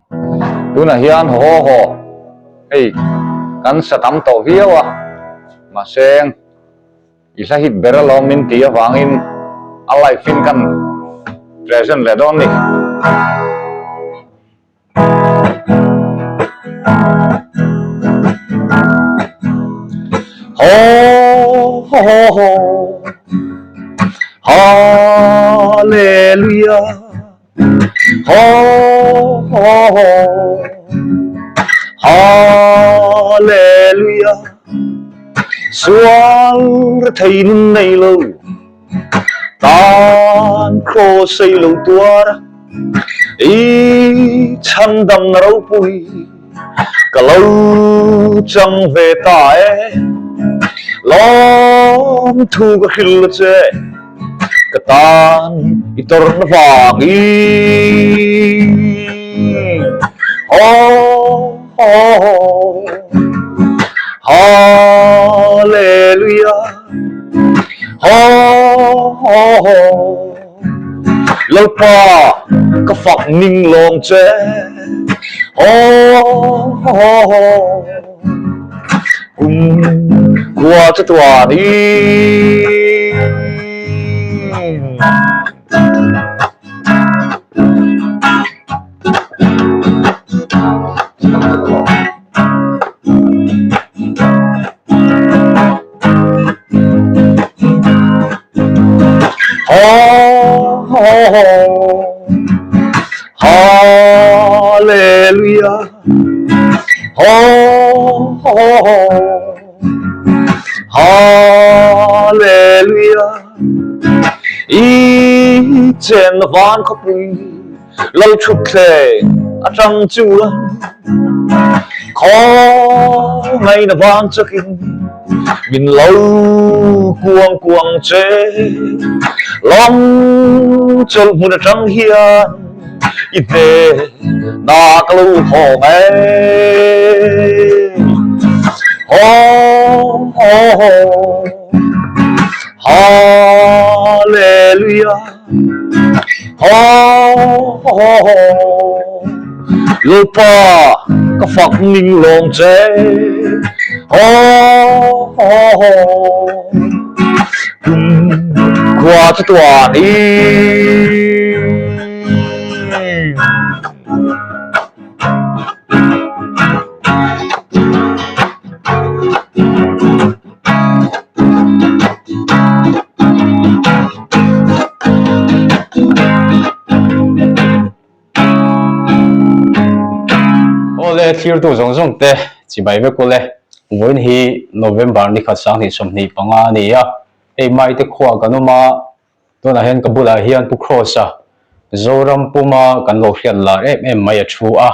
Tunah hian haw haw hei kan sa tam tawh viau a, mahse i hla hit ber alawm min tih avangin a live in kan present leh dawn ni. Haw haw haw Hallelujah Haw haw haw Hallelujah Sual rethei nun nei lo Tan kraws ei lo tuar I chhandam na ropui Ka lo chang ve ta e Lawm thu ka hrilh la che Ka tan i tawrhna vangin Haw haw Hallelujah Haw haw haw Lalpa ka fak ning lawng che Haw haw haw Kum khua che tuan in. Hallelujah Hallelujah I chen van khawpui Lal thutthleng atang chuan khawngaihna vang chakin min lo kuang kuang che. Lawng chawlh hmun atang hian i hnena ka lo hawng e. Haw haw haw Hallelujah. Lalpa ka fak ning lawng che Kum khua chu tuan i Awle thlirtu zawng zawng te chibai vek ule vawiin hi November ni khat 2025 a ni a, hei mai te khuah kan awm a, tunah hian ka bulah hian Pu Kross a Zoram puma kan lo hriat lar em em mai a thu a,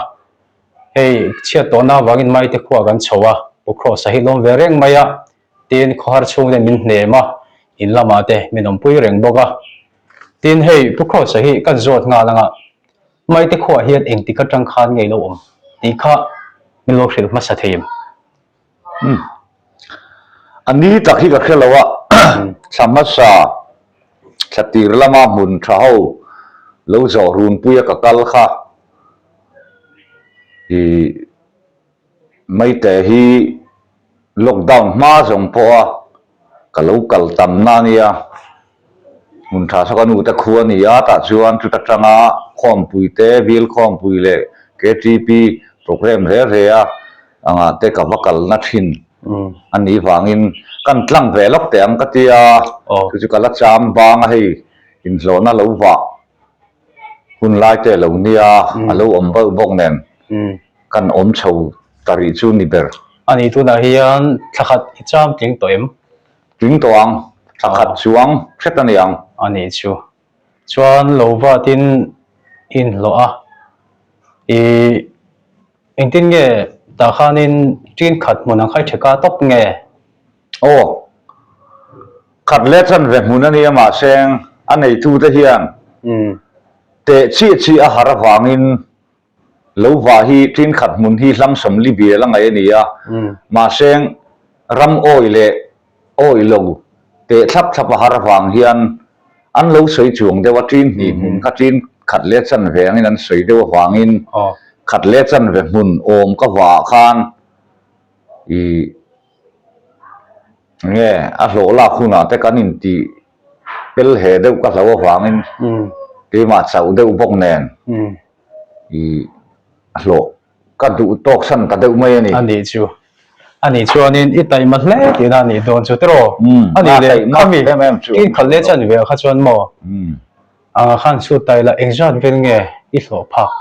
hei chhiat tawhna avangin mai te khuah kan chho a, Pu Kross a hi lawm ve reng mai a. Tin, khawhar chhung te min hnem a, in lamah te min awmpui reng bawk a. Tin, hei Pu Kross-a hi kan zawt nghal anga Maite khuaah hian engtik atang khan ngei lo awm tih kha min lo hrilh hmasa thei em? Umm. A ni tak hi ka hre lo a, thla hmasa thla tir lama hmun tha ho lo zawh runpuia ka kal kha i Maite hi lockdown hma zawng pawha ka lo kal tamna a nia, hmun tha saw ka nu te khu a ni a, tah chuan chuta tanga khawmpui te, bial khawmpui leh KTP programme reh reh a angah te ka va kalna thin a nih vangin kan tlang ve lawk teh ang ka ti a, chu chu ka la cham bang a hei inhlawhna lo vah hun lai te a lo nia, a lo awm bauh bawk nen. Kan awm chho ta rih chu ni ber. A ni tunah hian thla khat i cham tling tawh em? Tling tawh ang, thla khat chuang hret a ni ang. A ni chu. Chuan lo vatin i inhlawh a, i engtin nge tah khanin ṭin khat hmun ang kha i ṭheka tawp nge? Aw, khat leh chan ve hmun a nia mahse a neitute hian teh chiah chiah a har avangin Lo vah hi ṭinkhat hmun hi hlam sawmli bial a ngaih a ni a, mahse ram awi leh awi lo teh thlap thlap a har avang hian an lo sawi chuang deuh a, ṭin hnih hmun kha ṭin khat leh chan ve angin an sawi deuh avangin. Khat leh chanve hmun awm ka vah khan ih nge a hlawh lak hunah te kan intih pel he deuh ka hlo avangin keimah chauh deuh bawk nen ih a hlawh ka duh tawk san ta deuh mai a ni. A nih chu. A nih chuanin i taima hle tihna a nih dawn chu tiraw? A nih leh khami i khat leh chanve ah kha chuan maw? Anga khan chhut ta ila engzat vel nge i hlawh phak?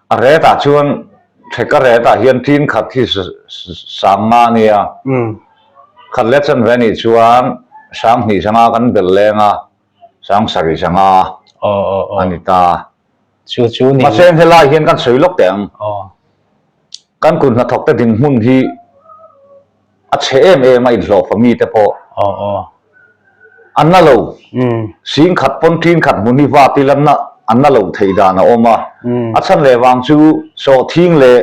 A ret ah chuan theka ret ah hian tin khat hi sang nga a nia. Khat leh chanve nih chuan sang hnih sanga kan belh leng a, sang sarih sanga a ni ta. Chu chu ni. Mahse helai hian kan sawi lawk teh ang. Kan kut hnathawk te dinhmun hi a chhe em em a inhlawhfa mi te pawh an na lo. Sing khat pawn ṭin khat hmun hi vat ila na an na lo theih dan a awm a. A chhan leh vang chu sawhthing leh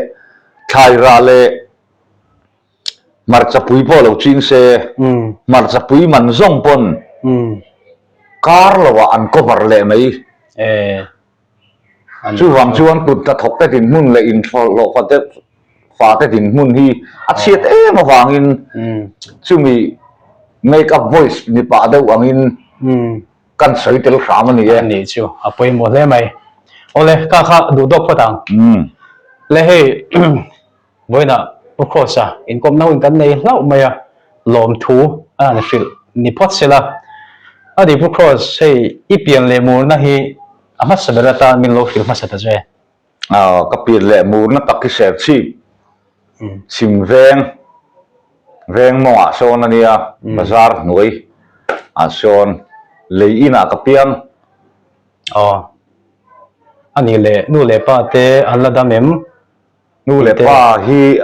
thlai rah leh hmarcha pui pawh lo ching se, hmarcha pui man zawng pawn kar lovah an cover leh mai. Chuvang chuan kut hnathawk te dinhmun leh inhlawhfa te fa te dinhmun hi a chhiat em avangin chumi make up voice ni pah deuh angin kan sawi tel hram a ni e. A nih chu a pawimawh hle mai. Awle ka kha duh dawk phawt ang. Le hei Vawiinah Pu Kross-a inkawmna hun kan nei hlauh mai a, lawmthu a han hrilh ni phawt se la. A ni Pu Kross, hei i pian leh murna hi a hmasa ber atan min lo hrilh hmasa ta che. Ka pian leh murna tak hi Serchhip, Chhim veng, veng mawngah sawn a nia, bazar hnuai ah sawn lei inah ka piang. Aw, a ni leh nu leh pa te an la dam em? Nu leh pa hi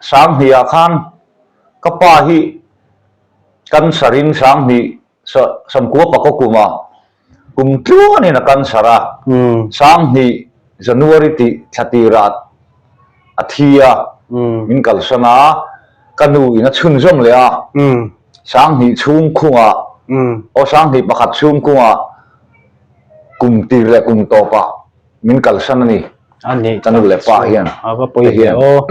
Sanghnih ah khan ka pa hi cancer in Sanghnih Samkua pakaw kuma kum tluan in a cancer a, Sanghnih January tih thla tirah a thi a, min kalsan a, ka nu in a chhunzawm leh a, Sanghnih chhung khungah aw Sanghnih pakhat chhung khungah kum tir leh kum tawpah Min kalsan a ni. A nih Ka nu leh pa hian. A va pawi hle aw.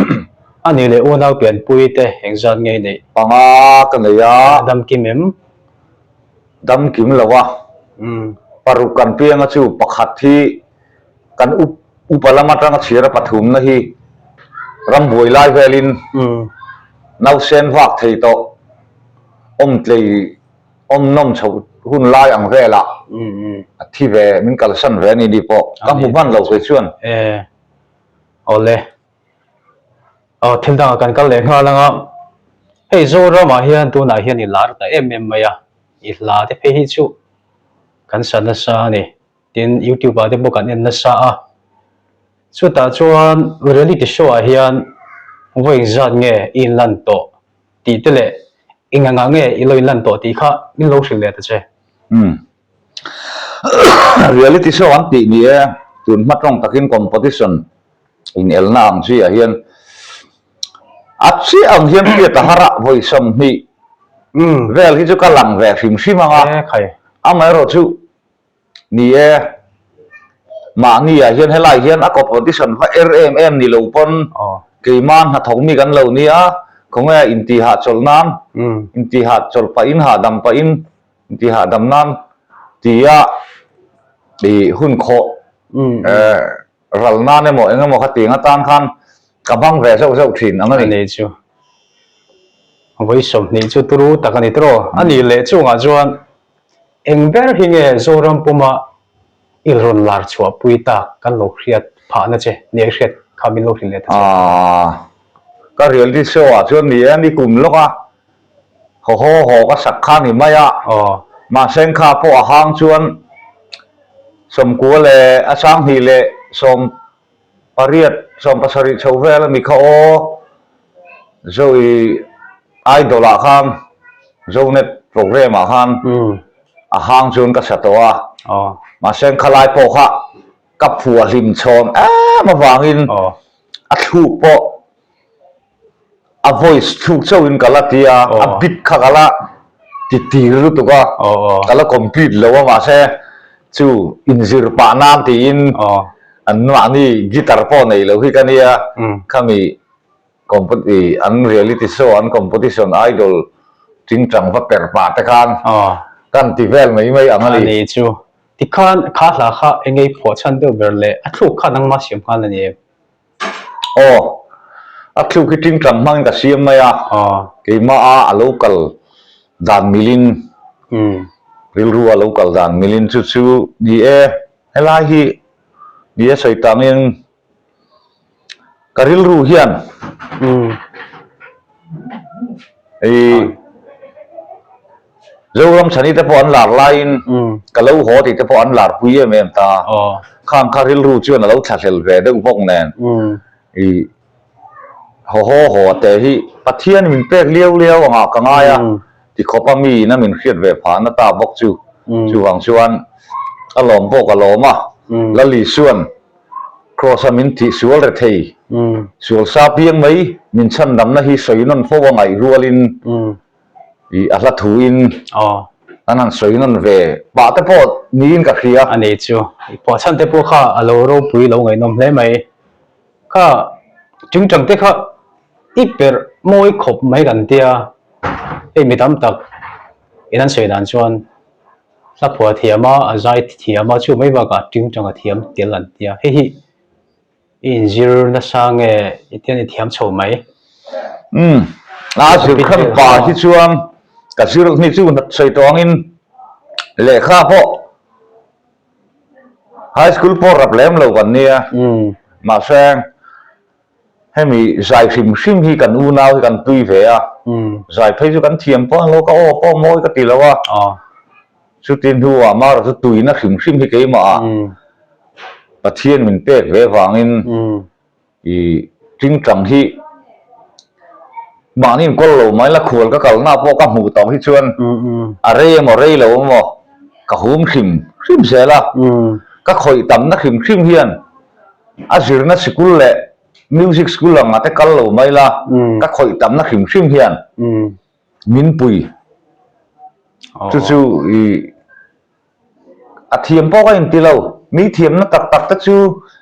A nih leh unau pianpui te engzat nge i neih? Panga ka nei a. Dam kim em? Dam kim lo a. Paruk kan piang a chu pakhat hi kan up upa lam atanga chhir a pathumna hi rambuai lai velin nausen vak thei tawh awmtlei Awm nawm chhoh hun lai ang velah a thi ve, min kalsan ve a ni ni pawh ka hmu hman lo kei chuan. E, awle. Aw, thil dangah kan kal leh nghal ang a. Hei Zoramah hian tunah hian i lar ta em em mai a, i hla te phei hi chu kan sa nasa a ni. Tin, YouTube ah te pawh kan en nasa a. Chutah chuan reality show ah hian vawi engzat nge i inlan tawh? Tih te leh eng angah nge i lo inlan tawh tih kha min lo hrilh leh ta che. Umm. Reality show an tih ni e, tun hma tawng takin competition inelna ang chi ah hian a chiah ang hian hriat a har a, vawi 20 vel hi chu ka lang ve hrim hrim ang a, amaherawhchu Ni e, mahni ah hian helai hian a competition va er em em ni lo pawn keimah hnathawk mi kan lo nia, khawnge intihah chawlh nan, intihah chawlh pahin hahdam pahin intihah dam nan tia ih hun khawh ral nan emaw eng emaw kha tiang atan khan ka hmang ve zauh zauh thin ang a ni. A ni chu. Vawi 20 chu turu tak a ni tiraw? A nih leh chungah chuan Eng ber hi nge Zoram puma i rawn lar chhuah pui tak kan lo hriat phahna che ni a i hriat kha min lo hrilh leh ta che. Aaa ka reality show ah chuan ni e ni kum lawk a haw haw haw ka sak kha ni mai a mahse kha pawh a hang chuan 90 leh a 20 leh sawm pariat 70 chho vel a ni kha aw Zoe Idol ah khan Zonet program ah khan a hang chuan ka sa tawh a mahse khalai pawh kha ka phua hlim chhawn em avangin a thluk pawh a voice thluk chauhin ka la ti a, a beat kha ka la ti tir lutuk a, ka la complete lo a mahse chu inzir pah nan tiin. An mahni guitar pawh nei lo hi ka nia, khami an reality show an competition idol tingtang va per pah te khan kan ti vel mai mai ang a ni. A ni chu. Tikhan kha hla kha eng ei phuah chhan deuh ber leh a thluk kha nangmah siam nghal a ni em? Aw, a thluk hi tingtang hmangin ka siam mai a, keimaha a lo kal dan milin, rilru a lo kal dan milin chu chu ni e. Helai hi ni a sawi tangin ka rilru hian i Zoram chhani te pawh an lar laiin ka lo haw tih te pawh an lar pui em em ta. Khang kha rilru chuan a lo thlahlel ve deuh bawk nen i Haw haw haw te hi Pathian min pek liau liau angah ka ngai a, ti khawpa mi ina min hriat ve phah na ta bawk chu. Chuvang chuan a lawm pawh ka lawm a, Lal Isuan Kraws-a min thih sual re thei, sual sa piang mai min chhandamna hi sawi nawn fo a ngaih rualin i a hla thuin an han sawi nawn ve pah te pawh niin ka hria. A ni chu, i phuahchhan te pawh kha a lo ropui lo ngaihnawm hle mai. Kha tingtang te kha i perh mawi khawp mai kan tia, hei mi tam tak in an sawi dan chuan hla phuah thiam a, a zai thiam a, chu mai bakah tingtang a thiam tel an tia, hei hi i inzir nasa nge i tian i thiam chho mai. Umm, a zir khan pa hi chuan ka zir ni chu sawi tawh angin lehkha pawh High school pawh rap lem lo kan nia, mahse hemi zai hrim hrim hi kan unau hi kan tui ve a, zai phei chu kan thiam pawh an lo ka aw pawh mawi ka ti lo a, chuti hnuah mara chu tuina hrim hrim hi keimah ah Pathian min pek ve vangin I tingtang hi mahni inkawl lo mai la khual ka kalna pawh ka hmuh tawh hi chuan a rei emaw rei lo emaw ka hum hrim hrim zel a, ka khawih tamna hrim hrim hian a zirna sikul leh music school anga te kal lo mai la ka khawih tamna hrim hrim hian min pui chu chu i A thiam pawh ka inti lo. Mi thiamna tak tak te chu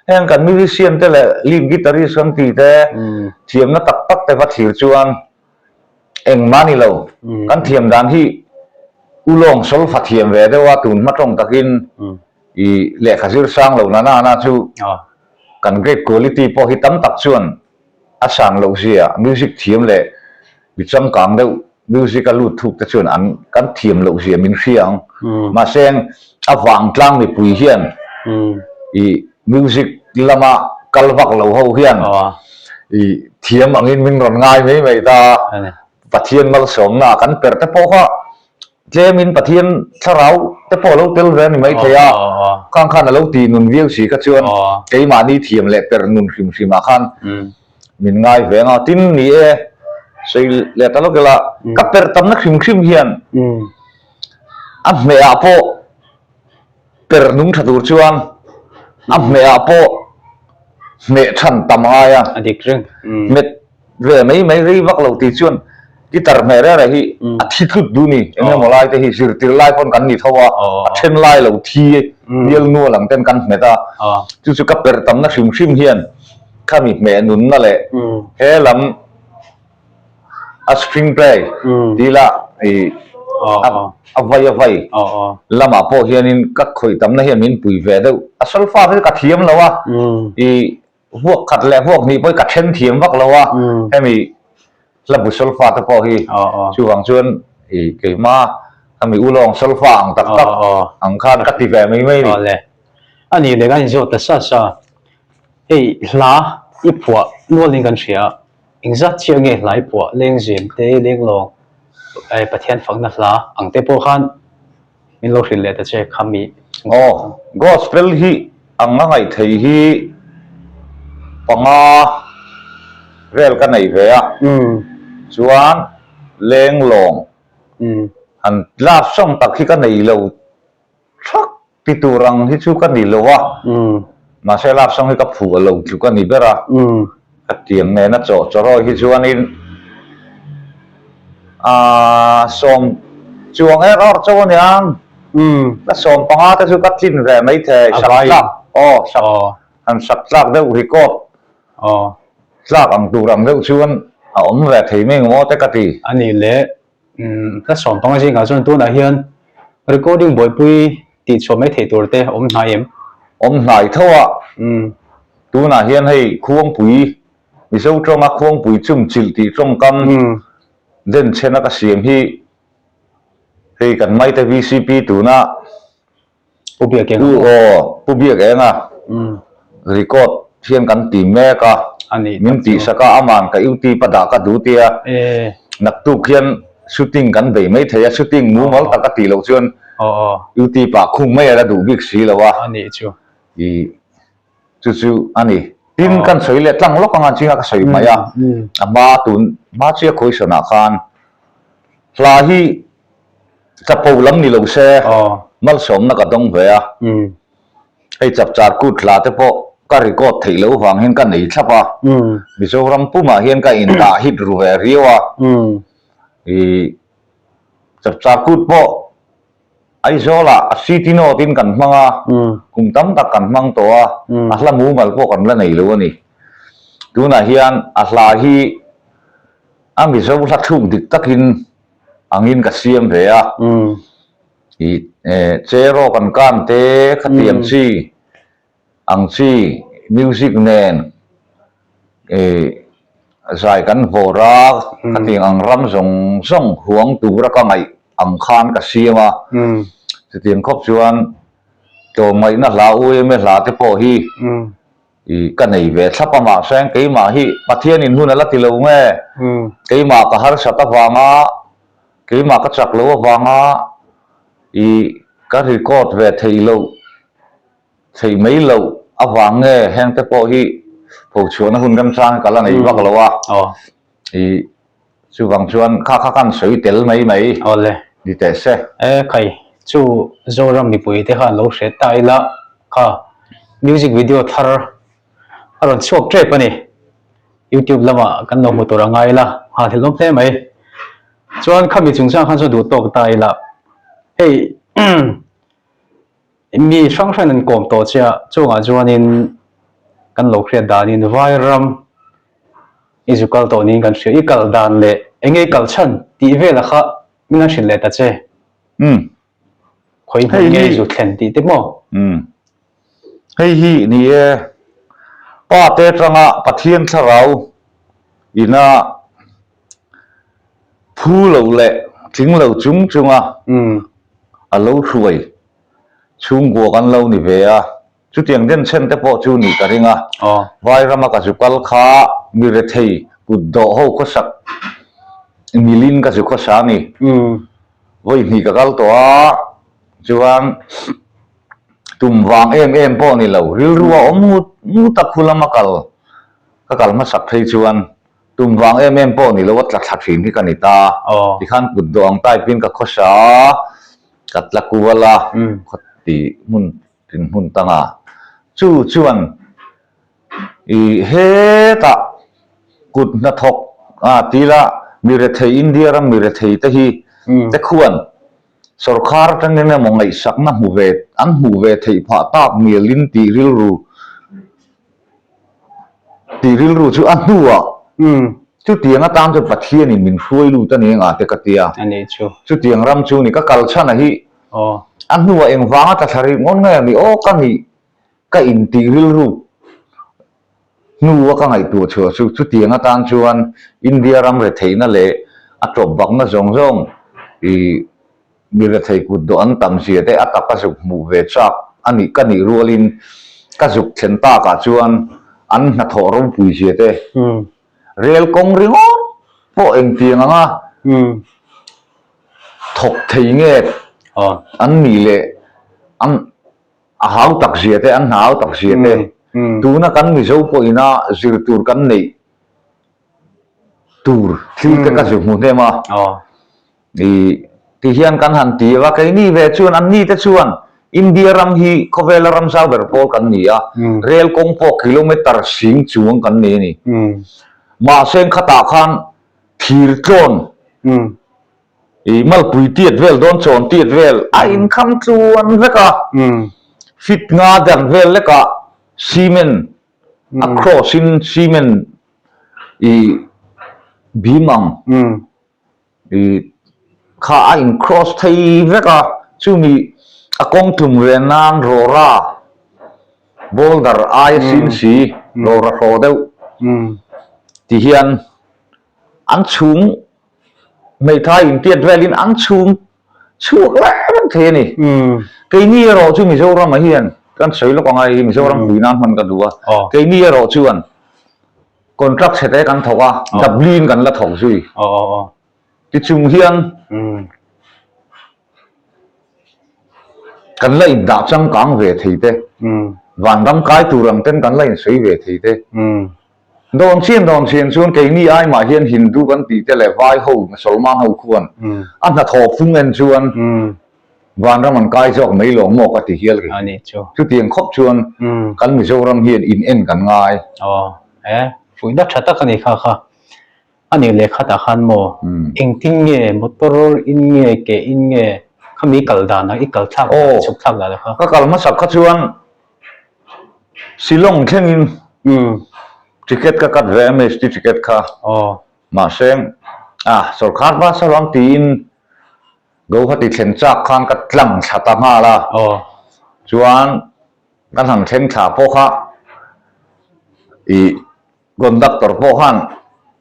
heng kan musician te leh lead guitarist kan tih te thiamna tak tak te va thlir chuan engmah ni lo. Kan thiam dan hi ulawng solfa thiam ve deuh a, tun hma tawng takin i lehkha zir sang lo na na chu kan great quality pawh hi tam tak chuan a sang loh zia music thiam leh mi changkang deuh music a lut thuk te chuan an kan thiam loh zia min hria ang. Mahse a vangtlang mipui hian i music lama kal vak lo ho hian i thiam angin min rawn ngai mai mai ta a. Pathian malsawmna kan perh te pawh kha Tlemin Pathian thlarau te pawh a lo tel ve a ni maithei a, khang khan a lo ti nun viau si kha chuan keimahni thiam leh per nun hrim hrimah khan min ngai ve ang a, tin ni e, sawi leh ta lawk ila, ka per tamna hrim hrim hian a hmehah pawh per nung tha tur chuan a hmehah pawh hmeh than tam a ngai a, hmet ve mai mai rei vak lo tih chuan guitar hmeh reng reng hi a thi tlut duh ni, eng emaw lai te hi zirtir lai pawn kan ni tho a, a then lai lo thi bial nual ang ten kan hmet a, chu chu ka perh tamna hrim hrim hian khami hmeh nunna leh he lam a string play tih lah i a vai a vai lamah pawh hianin ka khawih tamna hian min pui ve deuh, a solfa hi ka thiam lo a i Vuak khat leh vuak hnih pawh hi ka then thiam vak lo a, hemi hlabu solfa te pawh hi chuvang chuan i keima hemi ulawng solfa ang tak tak ang khan ka ti ve mai mai a ni. A nih leh kan inzawt ta sa sa, hei hla i phuah nualin kan hria a, engzat chiah nge hla i phuah lengzem te lenglawng Pathian fakna hla ang te pawh khan Min lo hrilh leh ta che kha mi. Aw, Gospel hi ang a ngaih thei hi panga vel ka nei ve a, chuan lenglawng han love song tak hi ka nei lo thak ti tur ang hi chu ka ni lo a, mahse love song hi ka phuh a lo tluk a ni ber a, ka tiang nena chaw chawrawi hi chuanin Aaa sawm chuang er awr chauh a niang. Ka sawm panga te chu ka tlin ve maithei sak tlak aw sak. han sak tlak deuh record tlak ang tur ang deuh chuan a awm ve thei mai ngemaw te ka ti. A nih leh hla sawmpanga zingah chuan tunah hian recording buaipui tih chhuah mai theih tur te awm hnai em? Awm hnai tho a, tunah hian hei Khuangpui, Mizo tawnga Khuangpui chumchilh tih tawngkam denchhena ka siam hi hei kan Maite VCP tuna Pu Biak Enga maw? Aw, Pu Biak Enga record hian kan ti mek a, min tihsak a, aman ka YouTube a dah ka duh tia, naktuk hian shooting kan bei mai thei a, shooting mumal tak a tih loh chuan YouTube ah khung mai a la duh bik si lo a, i chu chu a ni. Tin kan sawi leh tlang lawk anga chinga ka sawi mai a, a hma tun hma chiah question ah khan hla hi Chapo lam ni lo se, malsawmna ka dawng ve a. Hei chapchar kut hla te pawh ka record theih loh vang hian ka nei thlap a. Mizoram pumah hian ka indah hit ru ve riau a. Ih chapchar kut pawh Aizawlah a city note in kan hmang a, kum tam tak kan hmang tawh a, a hla mumal pawh kan la nei lo a ni. Tunah hian a hla hi a Mizo hla thluk dik takin angin ka siam ve a, ih cheraw kan kan te khatiang chi ang chi music nen ih zai kan vawr a, khatiang ang ram zawng zawng huang tura ka ngaih ang khan ka siam a, chutiang khawp chuan tlawmngaihna hla u em e hla te pawh hi I ka nei ve thlap a mahse keimah hi Pathianin hun a la ti lo nge? Keimah ka harsat avanga, keimah ka chak lo avanga i ka record ve theih loh, theih mai loh avang nge heng te pawh hi phochhuahna hun remchang hi ka la nei vak lo a. I chuvang chuan kha kha kan sawi tel mai mai ni teh se. E khai, chu Zoram mipui te khan lo hre ta ila kha music video thar a rawn chhuak tep a ni. YouTube lamah kan lo hmu tur a ngai ila, nghahhlelh awm hle mai. Chuan khami chungchang khan chuan duh tawk ta ila hei mi hrang hrang an kawm tawh chiah chungah chuanin kan lo hriat danin Vairam I zu kal tawh niin kan hria. I kal dan leh enge i kal chhan tih velah kha min han hrilh leh ta che. Umm. Khawi hmun nge i zu thlen tih te maw? Umm. Hei hi ni e, Pa te atanga Pathian thlarau ina phu lo leh tling lo chung chunga a lo hruai chhungkua kan lo ni ve a. Chutiang denchhen te pawh chu nih ka ring a, Vairama ka zu kal kha mi rethei kut dawh ho khawsak milin ka zu khawsa a ni. Vawi hnih ka kal tawh a, chuan tum vang em em pawh ni lo, rilru a awm ngut ngut a khu lama kal ka kal hmasak phei chuan tum vang em em pawh ni lo a tla thla thin hi ka ni ta. Tikhan kut dawh ang type in ka khawsa a, ka tla kual a, khawti hmun Tin hmun tanga chu chuan i hetah kut hnathawk a tila mi rethei India ram mi rethei te hi te khuan sorkar atangin emaw ngaihsakna hmu ve an hmuh ve theih phah tak mialin tih rilru Tih rilru chu a hnuah chutiang atan chuan Pathianin min hruai lut a ni anga te ka ti a. Chutiang ram chu ni ka kal chhan a hi a hnuah engvanga tla thla rih ngawt nge ni aw ka nih ka intih rilru hnua ka ngaihtuah chhuah chu chutiang atan chuan India ram retheihna leh a tawp bakna zawng zawng ih Mi rethei kut dawh an tam zia te a tak a zuk hmuh ve chak a nih ka nih rualin ka zuk thlen takah chuan an hnathawh ropui zia te rel kawng ringawt pawh engtiang anga thawk thei nge an nih leh an a hau tak zia te an hna hau tak zia te tuna kan Mizo pawhina zir tur kan neih tur thil te ka zuk hmu hnem a. I ti hian kan han ti a, keini ve chuan an ni te chuan India ram hi khawvela ram zau ber pawl kan ni a, rel kawng pawh kilometer sing chuang kan nei a ni. Mahse khatah khan thir tlawn i malpui tiat vel dawn chawn tiat vel a inkham tluan vek a, fit nga dan vel lekah. Cement a cross in cement i bim ang i kha a in cross thei vek a, chumi a kawng tlum ve nan rawra boulder aia sin si rawra hraw deuh ti hian an chhung hmeithai intiat velin an chhung chhuak reng reng thei a ni. Keini erawh chu Mizoramah hian kan sawi lawk ang a, hei Mizoram pui nan hman ka duh a, keini erawh chuan contract chhe te kan thawk a, doubling kan la thawk zui. Tichung hian kan la indah changkang ve thei te, vanram kai tur ang ten kan la insawi ve thei te. Dawn chian dawn chian chuan keini ai mah hian Hindu kan tih te leh vai ho, Musalman ho khuan a hnathawh fung en chuan vanram an kai zawk mai lo maw ka ti hial kei. Chutiang khawp chuan kan Mizoram hian in en kan ngai. Aw e, fuihna tha tak a ni kha kha. A nih leh khatah khan maw engtin nge motor in nge ke in nge khami kal dan a i kal thlak dan chhuk thlak dan kha. Ka kal hmasak kha chuan Shillong thlengin ticket ka cut ve MHT ticket kha mahse ah sawrkar bus a ruang tiin Guwahati thlen chak khan ka tlang thla ta nghal a chuan kan han thleng thla pawh kha ih Conductor pawh khan,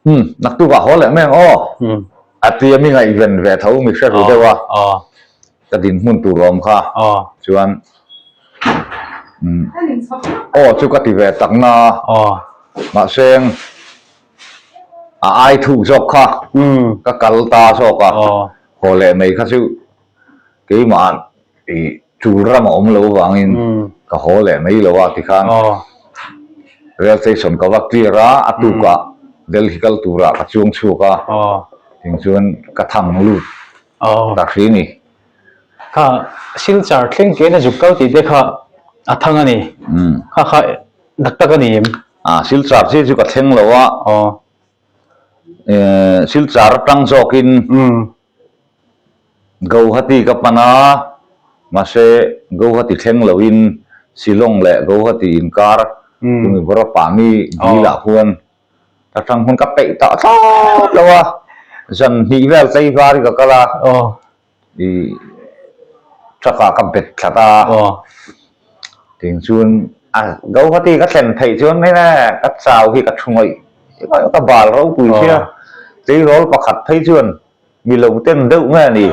Umm, naktukah haw leh mai ang aw, a ti a, mi ngaihven ve tho, mi hre ru deuh a, ka dinhmun tur awm kha chuan, Umm, aw chu ka ti ve tak na a, mahse a ai thuk zawk kha ka kal ta zawk a, haw leh mai kha chu keimah I tul ram a awm lo avangin ka haw leh mai lo a tikhan rail station ka va clear a, a tukah Delhi kal turah ka chuang chhuak a, ting chuan ka thang lut ta hri ni. Kha Silchar thleng ke na zuk kal tih te kha a thang a ni, kha kha dak tak a ni em? A, Silchar chi chu ka thleng lo a, Silchar atang zawkin Guwahati ka pan a, mahse Guwahati thleng loin Shillong leh Guwahati inkar tumi Borapani dilah khuan ka tang hun ka peih tah thlawt lo a, zan hnih vel tlaivar hi ka kal a, i truck ah ka bet thlat a, ting chuan a Guwahati ka thlen theih chuan hei le ka chau hi ka thu ngawih ngawih ka bal ropui sia, tleirawl pakhat phei chuan Mi lo ten deuh nge a ni?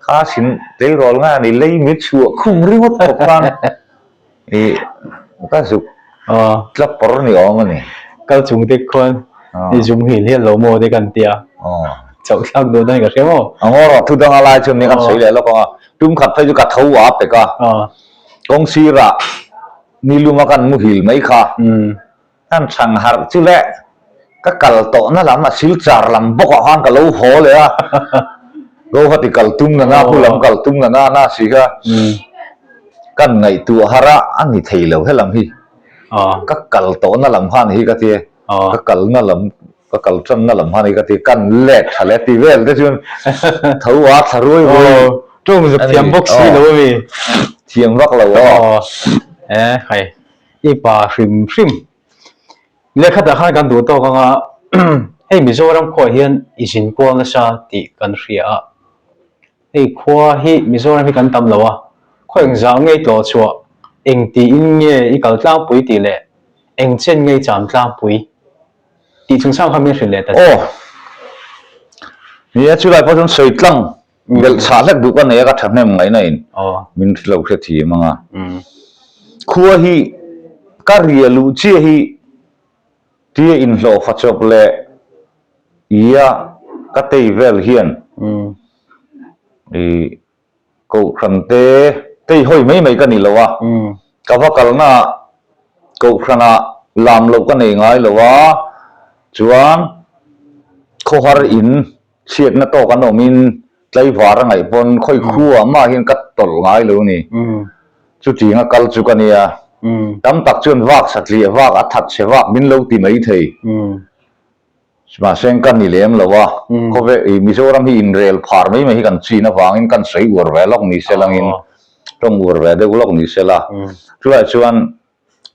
Kha sin tleirawl nge a ni? Lei mi chhuah khum ringawt khawp khan i ka zuk tla pawr ni awm a ni. Kal chung te khuan i zum hil hian lo maw te kan tia. Chauh thlak dawn a ni ka hria maw? A ngaw rawh thu danga lai chuan nia kan sawi leh lawk ang a. Tum khat phei chu ka tho a pek a. Kawng sirah niluma kan muhil mai kha. Kan chhang harh chu le, ka kal tawhna lam a silchar lam bawkah khan ka lo haw leh a, Guwahati kal tum na na, hu lam kal tum na na na si kha kan ngaihtuah harh a, a ni thei lo helam hi, ka kal tawhna lam khan hi ka ti, ka kalna lam, ka kal tanna lam khan hi ka ti, kan let tha leh ti vel te chuan tho a thla ruai ruai Tawng zuk thiam bawk si lo a mi? Thiam vak lo aw. E hei. I pa hrim hrim. Lehkhatah khan kan duh tawk anga hei Mizoram khuaah hian i zin kual nasa tih kan hria a, hei khua hi Mizoram hi kan tam lo a, khaw eng zah nge i tlawh chhuah, eng tiin nge i kal tlangpui tih leh eng chen nge i cham tlangpui tih chungchang kha min hrilh leh ta che. Aw. Ni e, chulai pawh chuan sawi tlang Belh chhah hlek duh ka nei a ka thahnem ngaihna in min lo hre thiam ang a. Khua hi ka ria luh chiah hi tia inhlawh fa chawp leh ia ka tei vel hian i kohhran te tei hawi mai mai ka ni lo a, ka va kalna ah kohhran ah lam loh ka nei ngai lo a, chuan khawhar in Chhiatna tawk an awmin tlaivar a ngaih pawn khawi khuah mah hian ka tawlh ngai lo ni. Chutiang a kal chu ka nia. Tam tak chuan vak satliah vak a that chhe vak min lo ti mai thei. Mahse ka ni lem lo a, khawvel i Mizoram hi inrel phar mai mai hi kan chin avangin kan sawi uar ve lawk ni se langin tawng uar ve deuh lawk ni se la. Chulai chuan.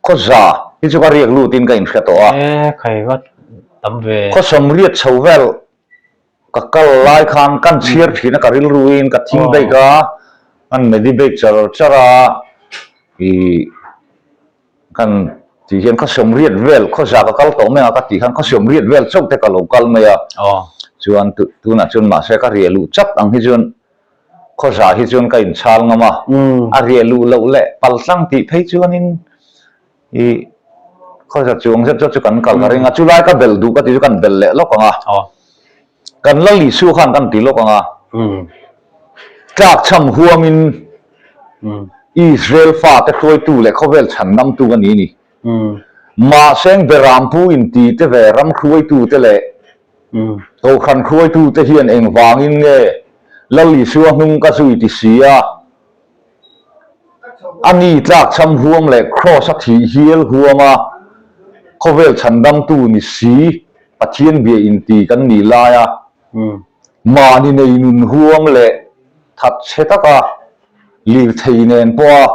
Khawza hi chu ka riak lutin ka inhre tawh a. E khai va tam ve. Khaw sawmriat chho vel ka kal lai khan kan chhiar thin a ka rilruin ka thing bake a, kan medi bake char char a, ih kan tih hian khaw sawmriat vel khawza ka kal tawh mai a ka tih khan khaw sawmriat vel chauh te ka lo kal mai a, chuan tunah chuan mahse ka riah luh chat ang hi chuan Khawza hi chuan ka inchhal ngam a, a riah luh loh leh paltlang tih phei chuanin i khawza chuang zet zawt chu kan kal ka ring a, chulai ka belh duh ka tih chu kan belh leh lawk ang a, kan Lal Isua khan kan ti lawk ang a, tlakchham huamin Israel fate hruaitu leh khawvel chhandamtu ka ni ni. Mahseng Berampu inti te ve ram hruaitute leh Kohhran hruaitute hian engvangin nge Lal Isua hnung ka zui ti si a, a ni tlakchham huam leh Kraws a thih hial huam a, khawvel chhandamtu ni si Pathian bia inti kan nih laia mahni nei nun huam leh thatchhe taka lirthei nen pawha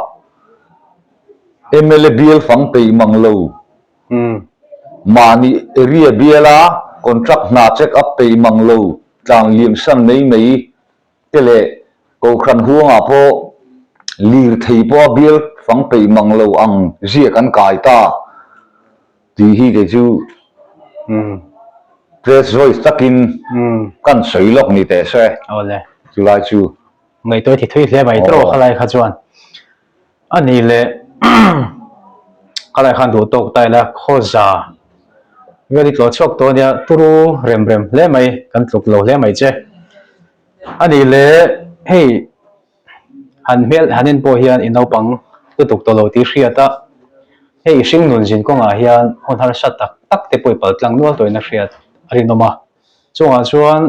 mla bial fang peih mang lo Mahni area biala contract hna check up peih mang lo tlang liam san mai mai te leh Kohhran huangah pawh lirthei pawha bial fang peih mang lo ang ziak an kai ta tih hi kei chu press voice takin kan sawi lawk ni teh se chulai chu. Ngaihtuah i ti thui hle mai tawh khalai kha chuan. A nih leh khalai khan duh tawk ta ila khawza vel i tlawh chhuak tawh ania turu rem rem hle mai kan tluk lo hle mai che. A nih leh hei han hmel han en pawh hian i naupang lutuk tawh lo tih hriat a, hei i hringnun zin kawngah hian hun harsa tak tak te pawh i pal tlang nual tawhin a hriat a rinawm a, chungah chuan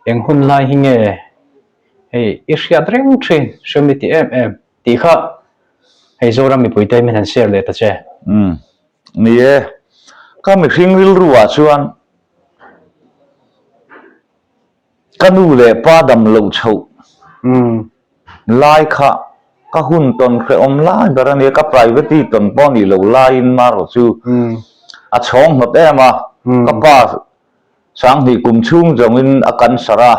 eng hun lai hi nge Hei i hriat reng thin hrem i ti em em tih kha hei Zoram mipui te min han share leh ta che. Umm ni e, ka mihring rilru ah chuan ka nu leh pa dam loh chhoh lai kha ka hun tawn hrehawm lai ber a nia, ka private tawn pawh nih loh laiin marawh chu a chhawng hnawt em a, ka pa Sanghnih kum chhung zawngin a cancer a,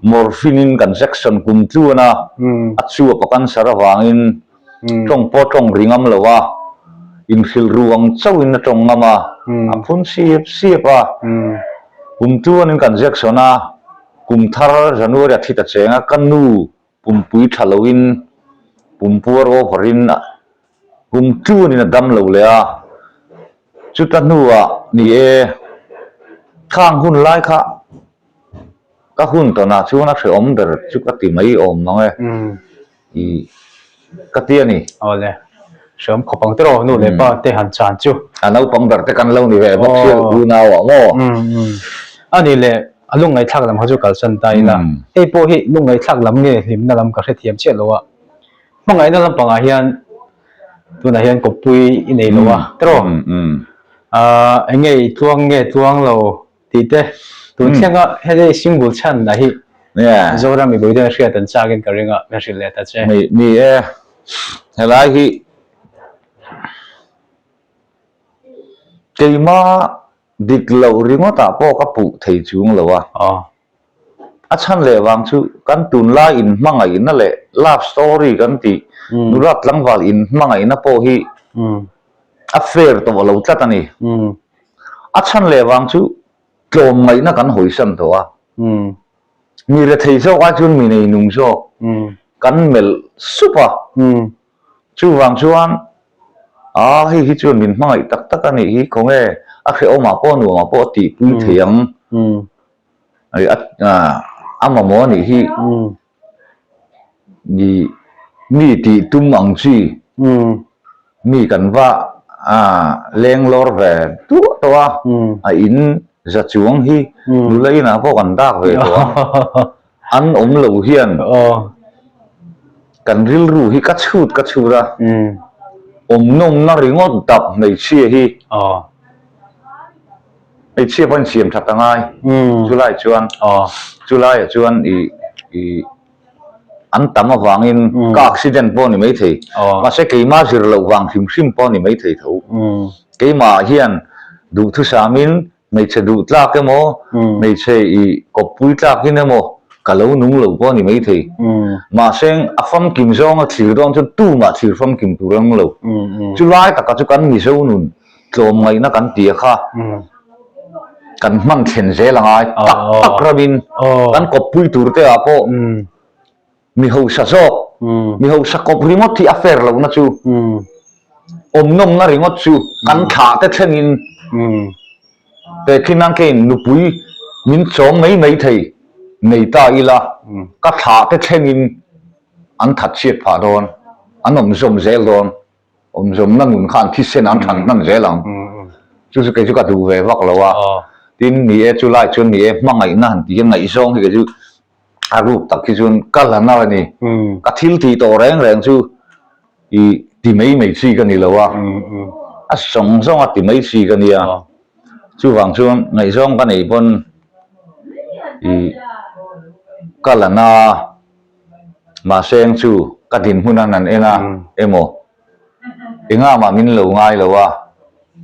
morphine in kan section kum tluan a, a chuap a cancer avangin tawng pawh tawng ri ngam lo a, inhrilh ru ang chauhin a tawng ngam a, a phun siap siap a. Kum tluanin kan section a, kum thar January a thi ta cheng a, ka nu Pumpui tha loin pumpuar over in kum tluanin a dam lo leh a, chuta hnuah ni e, khang hun lai kha ka hun tawnah chuan a hrehawm ber chu ka ti mai awm mang e, i ka ti a ni. Awle, hrehawm khawp ang tiraw nu leh pa te han chan chu. A naupang ber te kan lo ni ve bawk sia unau ah maw. A ni leh a lungngaihthlak lam kha chu kalsan ta ila. Hei pawh hi lungngaihthlak lam nge hlimna lam ka hrethiam chiah lo a. Hmangaihna lampangah hian tunah hian kawppui i nei lo a tiraw. Eng nge i tluang nge tluang lo Tih te, tun thlenga hei single chhan lah hi Zoram mipui ten hriat an chak in ka ring a, min hrilh leh ta che. Ni e, helai hi keima dik loh ringawt ah pawh ka puh thei chung lo a, a chhan leh vang chu kan tunlai inhmangaihna leh love story kan tih nula tlangval inhmangaihna pawh hi a fair tawh lo tlat a ni. A chhan leh vang chu tlawmngaihna kan hawisan tawh a, mi rethei zawk ai chuan mi neinung zawk kan melh sup a, chuvang chuan aa hei hi chuan min hmangaih tak tak a nih hi khawnge a hrehawmah pawh nuamah pawh a tihpui thei ang a mamawh a nih hi. Mi mi tih tum ang chi mi kan va leng lawr ve duah tawh a, a in za chuang hi nula inah pawh kan dak ve tawh a, an awm lo hian kan rilru hi ka chhut ka chhut a, awm nawmna ringawt dap hmeichhia hi. Hmeichhia pawhin siam that a ngai, chulai chuan chulaiah chuan i i. an tam avangin ka accident pawh a ni maithei. Mahse keimah zir loh vang hrim hrim pawh a ni maithei tho. Keimah hian duhthusamin hmeichhe duh tlak emaw, hmeichhe i kawppui tlakin emaw ka lo nung lo pawh a ni maithei. Mahse a famkim zawnga thlir dawn chuan tumah thlir famkim tur ang lo. Chulai taka chu kan Mizo nun tlawmngaihna kan tia kha kan hman thlen zel a ngai tak tak ramin kan kawppui tur te ah pawh mi hausa zawk mi hausa kawp ringawt hi a fair lohna chu awm nawmna ringawt chu kan thlah te thlengin tehkhin nan keiin nupui min chawm mai mai thei nei ta ila ka thlah te thlengin an that chhiat phah dawn an awm zawm zel dawn. Awmzawmna nun khan thisen an than hman zel ang. Chu chu kei chu ka duh ve vak lo a. Tin, ni e, chu lai chuan ni e, hmangaihna han tih hian ngaihzawng hi kei chu a ruk tak hi chuan ka la nar a ni. Ka thil tih tawh reng reng chu i ti mai mai chi ka ni lo a, a zawng zawng a ti mai chi ka nia. Chuvang chuan ngaihzawng ka neih pawn i ka la na a. Mahse eng chu ka dinhmun an han en a emaw enga mah min lo ngai lo a,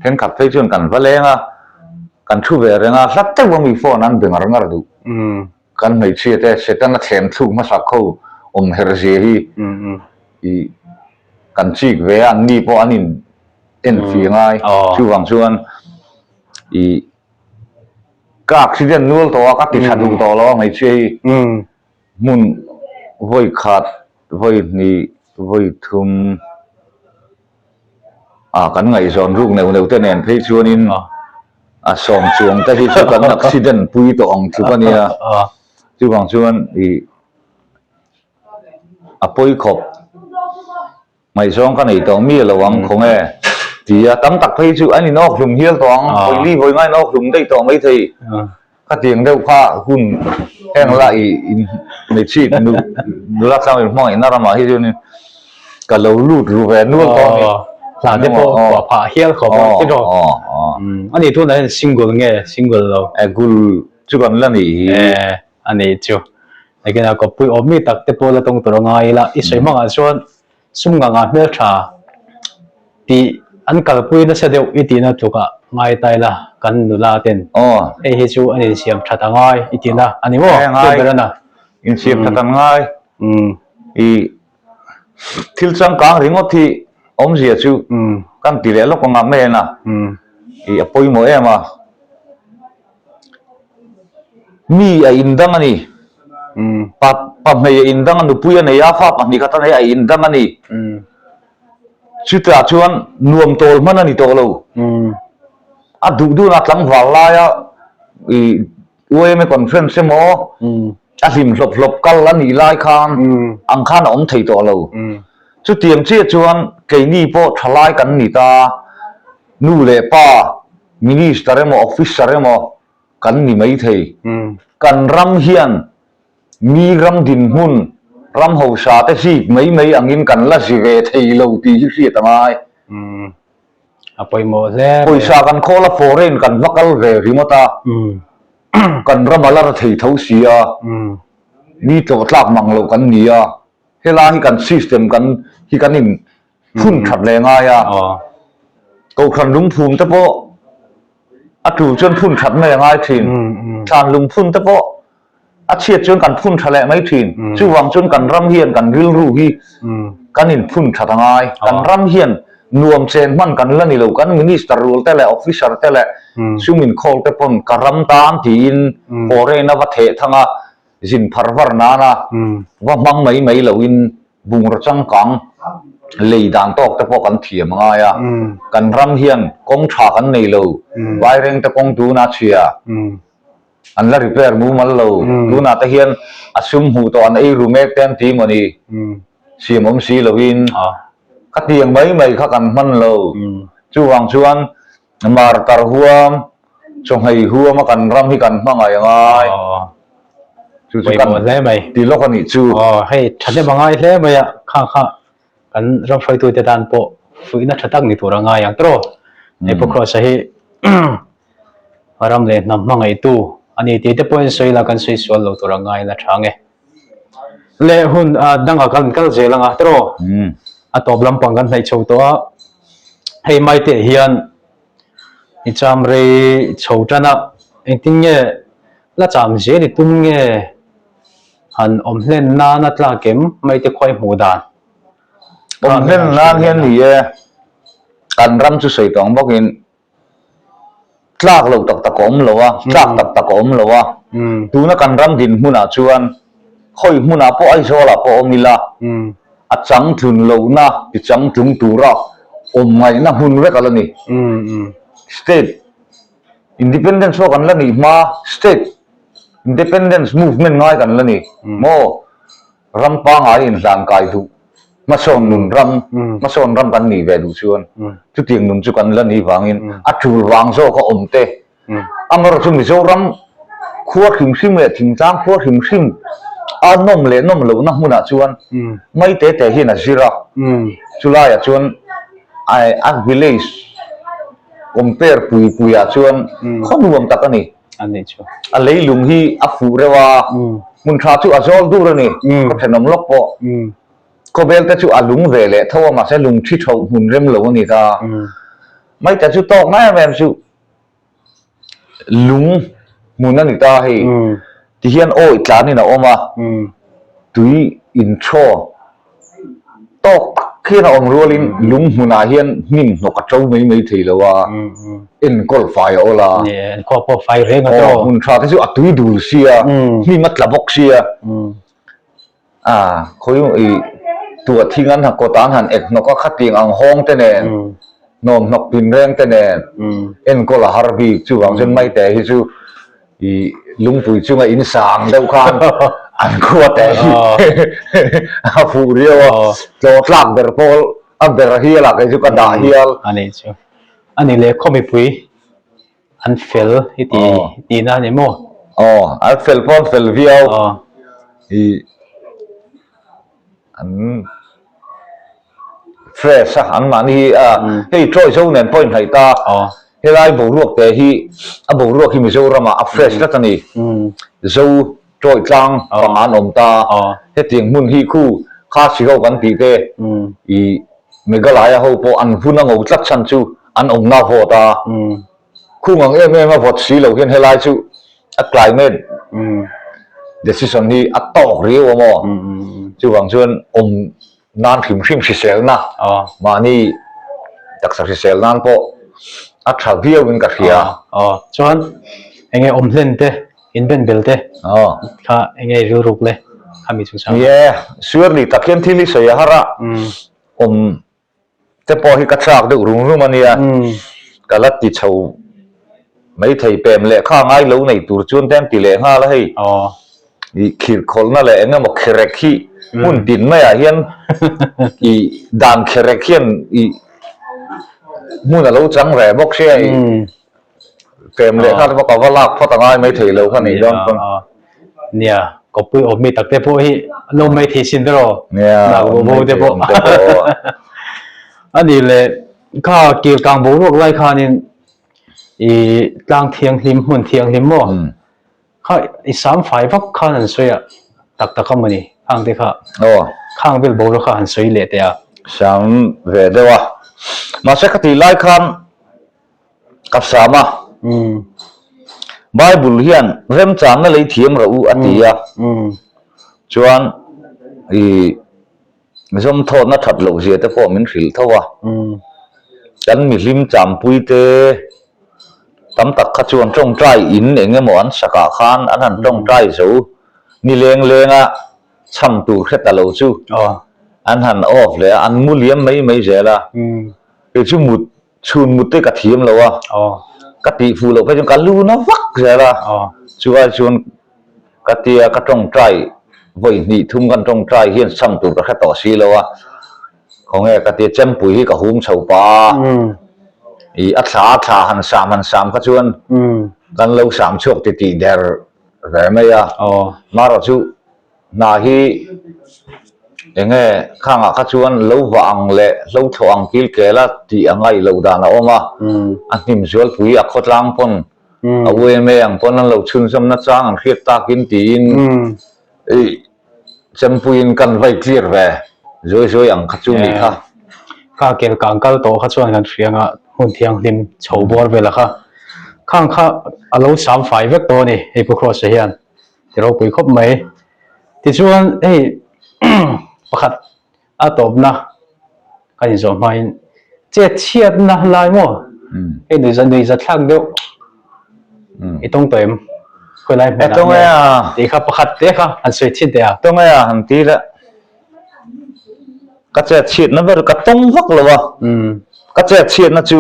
thenkhat phei chuan kan va leng a, kan thu ve reng a, hlat deuh a mi phone an be ngar ngar duh. Kan hmeichhia te Setana thlem thluk hmasak ho awm her zia hi i kan chik ve a, an ni pawh an in en fih ngai. Chuvang chuan i ka accident nual tawh a, ka ti tha duh tawh lo a hmeichhia hi. Hmun vawi khat, vawi hnih, vawi thum ah kan ngaihzawn ruk neuh neuh te nen phei chuanin a sawm chuang te hi chu kan accident pui tawh ang tluk a nia. Chuvang chuan ih a pawi khawp. Ngaihzawng ka nei tawh mi lo ang khaw nge? Ti a, tam tak phei chu an inawk hlum hial tawh ang, vawi li vawi nga inawk hlum daih tawh maithei. Ka tiang deuh kha hun heng la i in hmeichhit nu nula tlang in hmangaihna ramah hi chuanin ka lo lut ru ve nual tawh a ni. Hla te pawh kuah phah hial khawp a ti rawh. A nih tunah hian single nge single lo? E gul chu kan la nih hi. E a nih chu. Nakinah kawppui awm mi tak te pawh la tawng tur a ngai ila i sawi hmangah chuan Sum nganga hmeltha tih an kalpui nasa deuh i tihna tlukah ngai ta ila kan nula ten hei hi chu an insiam that a ngai i tihna a ni maw? Ngai insiam that an ngai i thil changkang ringawt hi awmzia chu kan ti leh lawk anga men a i a pawimawh em a. Mi a indang a ni. Pa pa hmei a indang a, nupui a nei a, fa pahnih khat a nei a, a indang a ni. Chutah chuan nuam tawl hman a ni tawh lo. A duh duhna tlangval laia i YMA conference emaw a hlim hlawp hlawp kal a nih lai khan ang khan a awm thei tawh lo. Chutiang chiah chuan keini pawh thalai kan ni ta, nu leh pa Minister emaw officer emaw kan ni mai thei. Kan ram hian mi ram dinhmun, ram hausa te zik mai mai angin kan la zi ve thei lo tih hi hriat a ngai. A pawimawh hle mai. Pawisa kan khawl a foreign kan va kal ve ringawt a, kan ram a la ra thei tho si a, mi tlawh tlak mang lo kan ni a, helai hi kan system kan hi kan in phun that leh ngai a, Kohhran lungphum te pawh a tul chuan phun that mai a ngai thin, thlan lungphun te pawh a chhiat chuan kan phun tha leh mai thin, chuvang chuan kan ram hian kan rilru hi kan in phun that a ngai, kan ram hian nuam chen hman kan la ni lo, kan minister rual te leh officer te leh sum inkhawl te pawn ka ram tan tiin foreign a va theh thang a, zin phar var nana va hmang mai mai loin bungraw changkang lei dan tawk te pawh kan thiam a ngai a, kan ram hian kawng tha kan nei lo, Vaireng te kawng tuna chhia an la repair mumal lo, tunah te hian a sum hmuh tawh an ei ru mek te an ti maw ni, siam awm si loin khatiang mai mai kha kan hman lo, chuvang chuan Martar huam, chawhmei huam a kan ram hi kan hmangaih a ngai. Chu chu kan ti lawk a nih chu. Aw, hei thahnem a ngai hle mai a, kha kha kan ram hruaitute tan pawh fuihna tha tak ni tur a ngai ang tawh. Hei Pu Kross-a hi ram leh hnam hmangaihtu a ni tih te pawhin sawi la kan sawi sual lo tur a ngai la tha ang e. Leh hun dangah kan kal zel anga tiraw? A tawp lampang kan hnaih chho tawh a, hei maite hian i cham rei chho tan a, engtin nge la cham zel i tum nge han awm hlen nan a tlak em maite khuai hmuh dan? Awm hlen nan hian ni e, kan ram chu sawi tawng bawkin Tlak lo tak tak a awm lo a, tlak tak tak a awm lo a. Tuna kan ram dinhmunah chuan khawi hmunah pawh Aizawlah pawh awm ila, a changtlun lohna ti changtlung tura awm ngaihna hmun vek a la ni. State Independence pawh kan la nih hma, State Independence Movement ngai kan la ni maw? Ram pangngai inhlan kai duh, hmasawn nun ram, hmasawn ram kan nih ve duh chuan chutiang nun chu kan la nih vangin a tul vang zawk a awm te. Amaherawhchu Mizoram khua hrim hrim leh thingtlang khua hrim hrim a nawm leh nawm lohna hmunah chuan mai te te hian a zir a, chulaiah chuan a village compare pui puiah chuan khaw nuam tak a ni. A nih chu. A leilung hi a fuh reuh a, hmun tha chu a zawl dur a ni, khaw thenawm lawk pawh. Khawvel te chu a lung ve leh tho a, mahse lung thi tho hmun rem lo a ni ta. Maita chu tawk na em em chu lung hmun a ni ta hei. Tihian awih tlanin a awm a, tui inthaw tawk tak hian a awm rualin lung hmunah hian hnim hnawk a to mai mai thei lo a, enkawl fai a awl a. Enkawl pawh fai reng a to. Hmun tha te chu a tui dul sia, hnim a tla bawk sia. A khawi i tuah thing an han kawtah an han ek hnawk a, khatiang ang hawng te nen, hnawm hnawk tin reng te nen enkawl a har bik. Chuvang chuan Maite hi chu I lungpui chunga in sang deuh khan an khua teh hi a fuh riau a, tlawh tlak ber pawl a ber hial ah kei chu ka dah hial. A nih chu. A nih leh khaw mipui an fel i ti tihna a ni maw? Aw, an fel pawh an fel viau. I an fresh a, an mahni hi a hei Troy zo nen pawh inhnaih ta, helai boruak te hi a boruak hi Mizoram ah a fresh tlat a ni, Zo Troy tlang panga an awm ta, hetiang hmun hi khu Khasi ho kan tih te i Meghalaya ho pawh an vun a ngo tlat chhan chu an awmna a vawt a, khung ang em em a vawt si lo hian helai chu a climate decision hi a tawk riau a maw, chuvang chuan awm nan hrim hrim hriselna mahni taksa hrisel nan pawh a tha viau in ka hria. Aw chuan enge awm hlen te in ben bel te kha enge rilruk le khami chungchang. Ni e, surely tak hian thil hi sawi a har a, awm te pawh hi ka chak deuh rum rum a nia, ka la ti chho mai thei pem leh kha ngai lo nei tur chuan te an ti leh nghal a hei i khirhkhawlhna leh eng emaw kherek hi hmun tin maiah hian i dan kherek hian i hmun a lo chang ve bawk sia i Pem leh kha te pawh ka va lak phawt a ngai mai thei lo kha nih dawn pawn. Nia, kawppui awm mi tak te pawh hi an awm mai thei sin ber aw. Nia, awm mai thei awm te pawh. A nih leh kha kilkang boruak lai khanin i tlang thianghlim hmun thianghlim maw kha i sam fai vak khan an sawi a tak tak a mawni khang te kha khang vel boruak kha han sawi leh teh a. Sam ve deuh a, mahse ka tih lai khan Ka sam a, Bible hian remchangna lei thiam rawh u a ti a, chuan i zawmthawtna that loh zia te pawh min hrilh tho a, kan mihlim champui te tam tak kha chuan tawngtai in eng emaw an sakah khan an han tawngtai zo ni leng leng a chham tur hre ta lo chu an han off leh a, an mu liam mai mai zel a, kei chu mut Chhun mut te ka thiam lo a, ka tih fuh loh phei chuan ka lu na vak zel a, chu ai chuan ka tia ka tawngtai vawi hnih thum kan tawngtai hian chham tur ka hre tawh si lo a, khawnge ka tia chempui hi ka hum chho pah a, ih a thla a thla han sam han sam kha chuan kan lo sam chhuak ti tih der ve mai a, marawh chu Hna hi eng nge khangah kha chuan lo vah ang leh hlo thlawh ang kil kel a tih a ngaih loh dan a awm a, a hnim zualpui a khawtlang pawn a UMA ang pawn an lo chhunzawmna chang an hriat takin tiin ih. Chempuiin kan vai clear ve zuai zuai ang kha chu nih kha. Kha kel kang kal tawh kha chuan kan hria anga hmun thianghlim chho bawr vel a kha. Khang kha a lo sam fai vek tawh a ni hei Pu Kross-a hian ti ropui khawp mai. Tichuan hei pakhat A tawpna kan inzawh hmain chet chhiatna lai maw hei nuihza nuihza thlak deuh i tawng tawh em khawi lai hmunah nge tih kha pakhat te kha han sawi chhin teh a. Tawng e a han ti le ka chet chhiatna ber ka tawng vak lo a ka chet chhiatna chu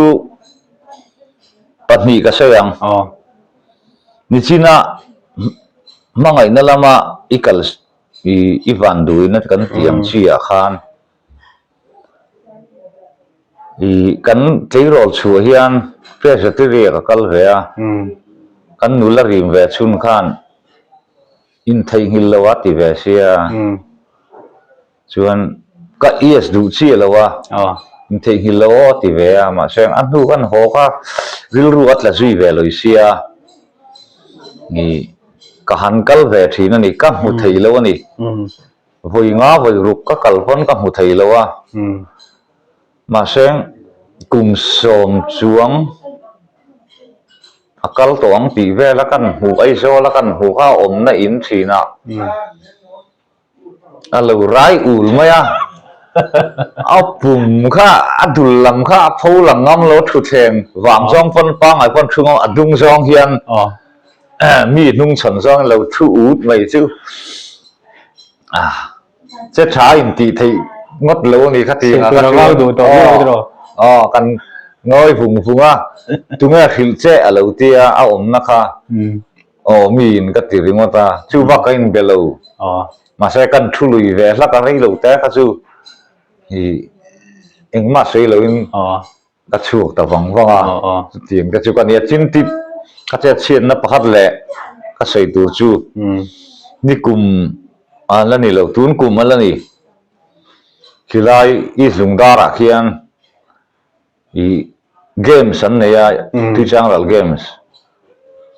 pahnih ka sawi ang nichina hmangaihna lama i kal I i van duhina kan tih ang chi ah khan i kan tleirawl chhuah hian Presbytery ah ka kal ve a, kan nula rim ve chhun khan intheihnghilh lo a ti ve sia, chuan ka yes duh chiah lo a, intheihnghilh lo aw a ti ve a, mahse a hnu kan haw kha rilru a tla zui ve lo sia i. Ka han kal ve thin a ni, ka hmu thei lo a ni. Vawi nga vawi ruk ka kal pawn ka hmu thei lo a. Mahse kum sawm chuang a kal tawh ang tih vela kan hmuh Aizawl a kan hmuh kha a awmna in thin a. A lo rai ul mai a, a pum kha a dul lam kha a pho lang ngam lo thutthleng vang zawng pawn pangngai pawn thu ngam a dung zawng hian mi hnung chhawn zawng in lo thu ut mai chu che tha in tih theih ngawt lo a ni kha ti ang a kha aw kan ngawi vung vung a tunge hrilh che a lo tia a awmna kha. Aw mi in ka ti ringawt a, chu bak ka inbe lo. Mahse kan thu lui ve hlak a rei lo te kha chu i engmah sawi lo in ka chhuak ta vang vang a, chutiang te chu ka nia chin tip ka chet chhiatna pakhat leh ka sawi tur chu nikum a la ni lo, tun kum a la ni. Khilai East Lungdarah khian I games an nei a, Tuichangral games.